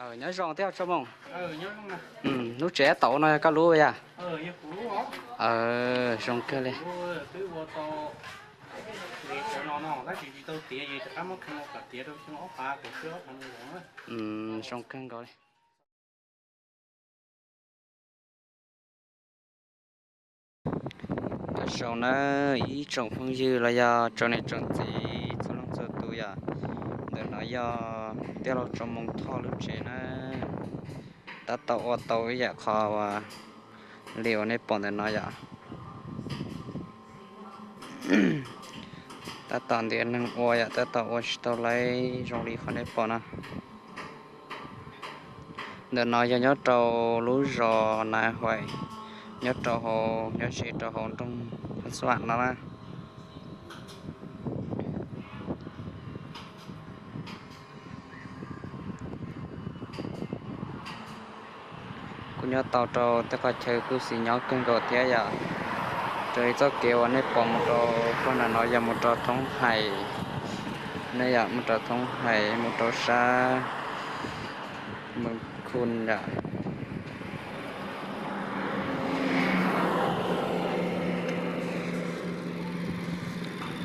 Nyob zoo tij laug Tsaus Moos. Lub tsev tau no yog koj lub yog? Zoo kawg li. Zoo kawg nkaus li. Nyob zoo na ib tsoom phooj ywg los yog tsoom niam tsoom txiv txhua leej txhua tus yom. Ntawm no yog tij laug Tsaus Moos Thoj lub tsev na. Tab tom ua tau ib yam qhov uas li uas nej pom ntawm no yom. Tab tom ntiav neeg ua yom, tab tom ua tsis tau laib zoo li qhov nej pom no. Ntawm no yog nyob rau lub zos Nais Huais, nyob rau hauv, nyob ze rau hauv nroog Hab Xab Vam no na. Kuj nyob tau rau tej qhov chaw kuj xis nyob kawg nkaus thiab yom. Raws li txoj kev uas nej pom mus rau pog nram no yog mus rau Thoob Hais, nej yom, mus rau Thoob Hais mus rau sab Mws Khu yom.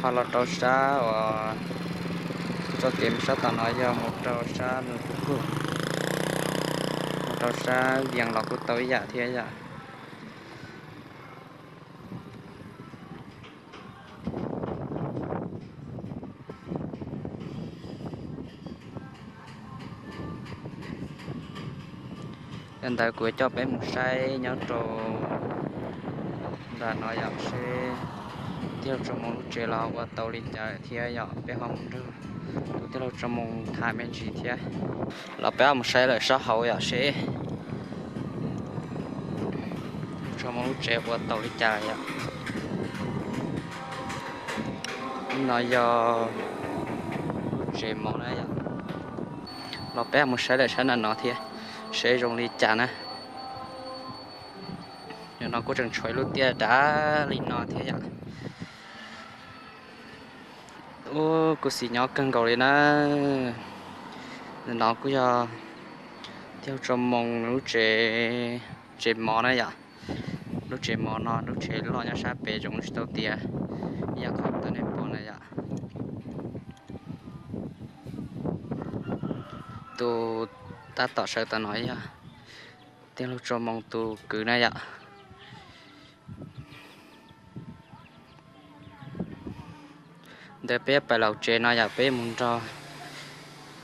Ho los rau sab uas txoj kev mus sab tom no yog mus rau sab Mws Khu, mus rau sab Vias los kuj tau ib yam thiab yom. Yog ntawd kuv coj peb mus saib nyob rau nram no yom, seb tij laug Tsaus Moos lub tsev los ua tau li cas thiab yom, peb ho mus nrog tus tij laug Tsaus Moos tham me ntsis thiab. Los peb ho mus saib lawm sab hauv yom, seb Tsaus Moos lub tsev ua tau li cas yom. No yog lub tsev mov na yom. Los peb ho mus saib lawm sab nram no thiab, seb zoo li cas na. Yog no kuj tseem tshuav ib lub tiaj dav li no thiab yom. Ub, kuj xis nyob kawg nkaus li na. No kuj yog tij laug Tsaus Moos lub tsev, tsev mov na yom. Lub tsev mov no lub tsev loj nyob sab pem zoo tsis tau tias ib yam qhov ntawm nej pom na yom. Tus tab tom sawv tom no yog tij laug Tsaus Moos tus kwv na yom. Ntawd peb pais laus tsev no yom, peb mus nrog,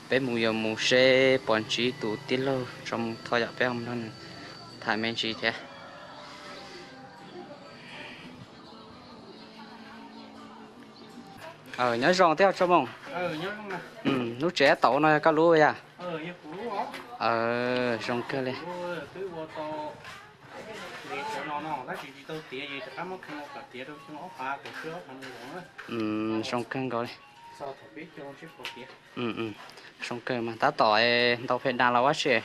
peb mus yuav mus seb puas ntsib tus tij laug Tsaus Moos Thoj yom, peb mus nrog nws tham me ntsis thiab. Nyob zoo tij laug Tsaus Moos. Lub tsev tau no yog koj lub yog? Zoo kawg li. Zoo kawg nkaus li. Zoo kawg mas tab tom ntau phem dam los ua si.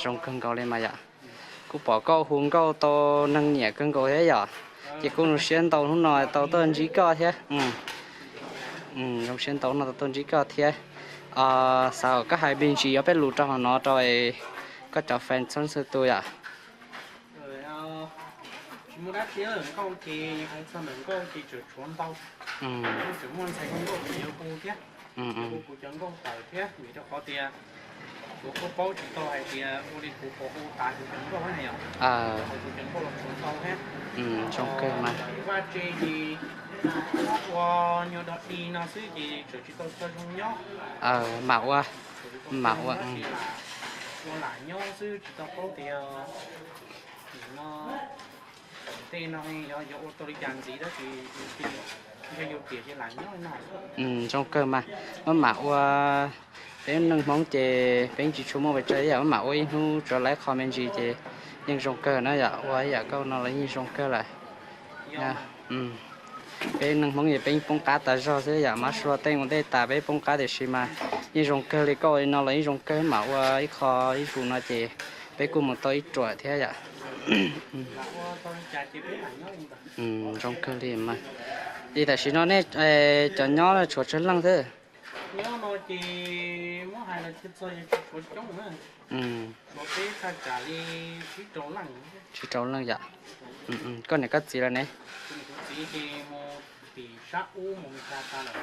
Zoo kawg nkaus li mas yom. Kuj pom koj hu nkauj tau neeg nyiam kawg nkaus thiab yom. Ces kuj zoo siab ntau hnub no tau tuaj ntsib koj thiab. Zoo siab ntau hnub no tau tuaj ntsib koj thiab. Xav kom koj hais me ntsis yuav peb lus rau hauv no rau koj cov fan txhua leej txhua tus yom. Tsis muaj dab tsi, nkauj ces hais txog ntawm nkauj ces tseem tshuav ntau. Tseem muaj ntxhais nkauj tseem yuav hu thiab, hu kuv cov nkauj tawm thiab, vim rau qhov tias kuv kuj paub tsis tau hais tias ua li kuv puas hu tas kuv cov nkauj na yom. Kuv cov nkauj los tshuav ntau thiab. Vaj tse ces ua nyuag dog dig no xwb ces tseem tsis tau txog zoo nyob. Mam ua, mam ua, ua lam nyob xwb tsis tau paub tias no tej no yuav ua tau li cas ntxiv tab sis ntshe yus tiam ces lam nyob no. Zoo kawg mas, maj mam ua. Peb neeg Hmoob ces peb tsis tshua muaj pes tsawg ib yam, maj mam ua ib hnub tsuav laib qho me ntsis ces yeej zoo kawg na yom, ua ib yam nkauj no los yeej zoo kawg lawm. Peb neeg Hmoob ces peb yeej poob qab tas zog xwb yom, mab sua tej ua ntej tas peb poob qab tiam sis mas yeej zoo kawg li, koj ua li no los yeej zoo kawg, mam ua ib qho ib zaug no ces peb kuj mus tau ib ruam thiab yom. Zoo kawg li mas. Ces tam sim no nej cov nyob tshuav tsawg leej xwb? Nyob no ces muab hais los tsis txog yog tsis suav coob na. Suav peb thaj tsam li tsib rau leej yom. Koj niam koj txiv lawm ne? Kuv txiv ces mus tim sab ub mus Meskas tas lawm.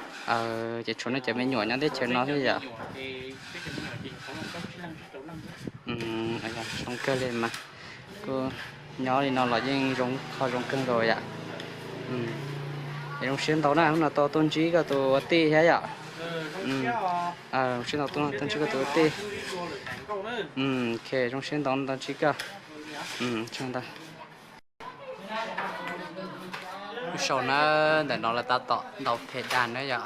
Ces tshuav nej cov me nyuam nyob teb chaws no thiab yom. Zoo kawg li mas, kuj nyob li no los yeej zoo, qhov zoo kawg nkaus yom. Es zoo siab ntau na, hnub no tau tuaj ntsib koj tus ua tij thiab yom. Zoo siab ntau tuaj ntsib koj tus ua tij. Ok, zoo siab ntau tau ntsib koj. Ntau. Lub sau na, ntawm no lawv tab tom ntaus phem dag na yom.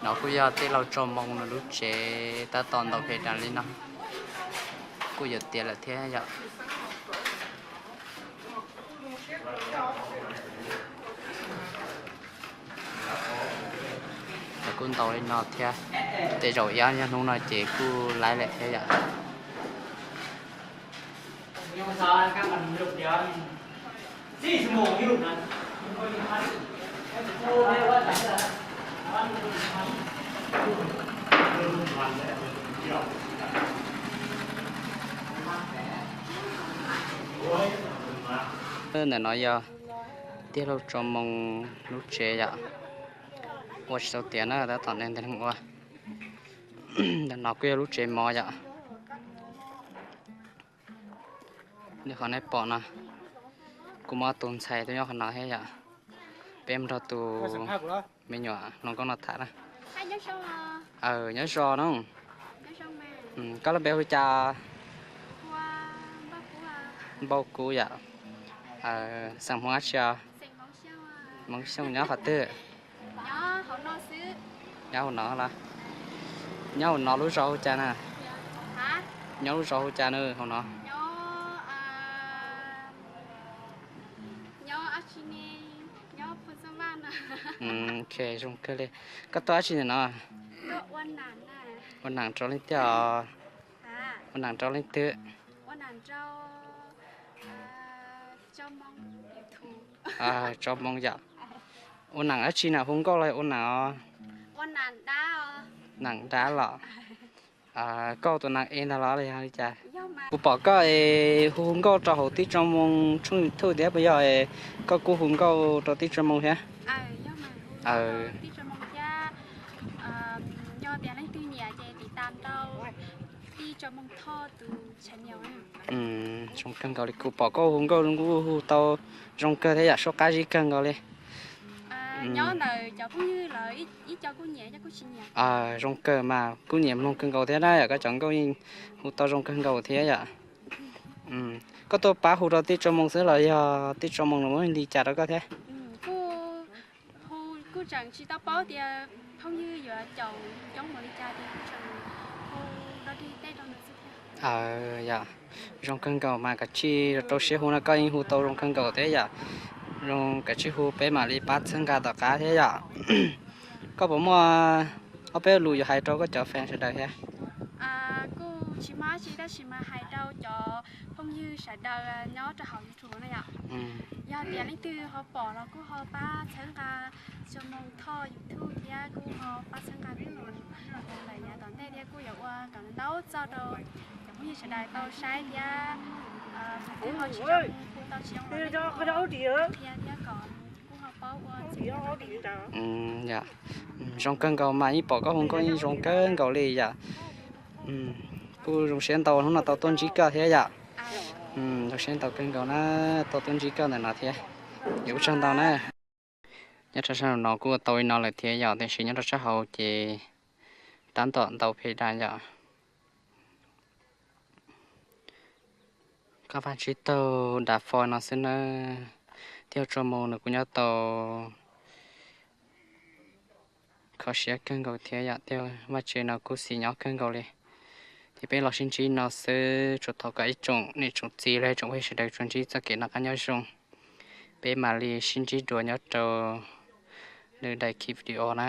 No kuj yog tij laug Tso Moo nws lub tsev tab tom ntaus phem dag li no. Kuj yuav tiav lawm thiab yom. Lawv kuj ntaus li no thiab. Tej zaum ib ob hnub no ces kuj laib lawm thiab yom. Ntawm no yog tij laug Tso Moo lub tsev yom. Ua tsis tau tiav na, tab tom nej ntev ua. Ntawm no kuj yog lub tsev mov yom. Li qhov nej pom no, kuv muaj tus ntxhais tuaj nyob qhov no thiab yom. Peb mus nrog tus me nyuam hluas nkauj no tham na. Nyob zoo no. Koj lub npe hu cas? Npauj Kub yom. Xeem Hmoob dab tsi os? Hmoob Xyooj. Nyob qhov twg? Nyob hauv no los? Nyob hauv no lub zos hu cas na? Nyob lub zos hu cas na hauv no? Ok, zoo kawg li. Koj tuaj dab tsi ntawm no? Ua nam rau leej twg os? Ua nam rau leej twg? Tso Moo yom. Ua nam dab tsi na, hu nkauj los ua nam os? Nam dab los? Koj tus nam ev ntag los li cas? Kuv pom koj es hu nkauj rau hauv tij Tso Moo tshooj YouTube thiab puas yog? Koj kuj hu nkauj rau tij Tso Moo thiab? Zoo kawg nkaus li, kuv pom koj hu nkauj kuj hu tau zoo kawg thiab yom, suab qab zib kawg nkaus li. Zoo kawg mas kuj nyiam mloog kawg nkaus thiab na yom, koj cov nkauj yeej hu tau zoo kawg nkaus thiab yom. Koj tuaj pab hu rau tij Tso Moo xwb los yog tij Tso Moo los muab li cas rau koj thiab? Yog, zoo kawg nkaus mas kav tsij rau siab hu no, koj yeej hu tau zoo kawg nkaus thiab yom. Zoo, kav tsij hu peb mam li pab txhawb nqa tom qab thiab yom. Koj puas muaj ob peb lus yuav hais rau koj cov fans sawv daws thiab? Yog tias leej twg ho pom los kuj ho pab txhawb nqa Tso Moo Thoj YouTube thiab kuj ho pab txhawb nqa kuv lawm yav tom ntej thiab kuj yuav ua kom ntau txoj rau cov phooj ywg sawv daws tau saib thiab. Qhov twg ho tsis zoo, hu tau tsis zoo los nej qhia thiab kom kuj ho paub ua txhua yam. Zoo kawg nkaus mas, yeej pom koj hu nkauj yeej zoo kawg nkaus li yom. Kuj zoo siab ntau hnub no tau tuaj ntsib koj thiab yom. Zoo siab ntau kawg nkaus na, tau tuaj ntsib koj ntawm no thiab. Ua tsaug ntau na. Nyob rau sab no kuj tau li no lawm thiab yom, tiam sis nyob rau sab hauv ces tab tom ntaus phem dag yom. Koj vaj tsib taug dav fo no xwb na. Tij Tso Moo nws kuj nyob tau kho siab kawg nkaus thiab yom, tej vaj tsev no kuj xis nyob kawg nkaus li. Ces peb los sib ntsib no xwb, tsuas thov kom ib tsoom niam tsoom txiv los tsoom phooj ywg sawv daws tsuas ntsib txoj kev noj qab nyob zoo. Peb mam li sib ntsib dua nyob rau lwm daim video na.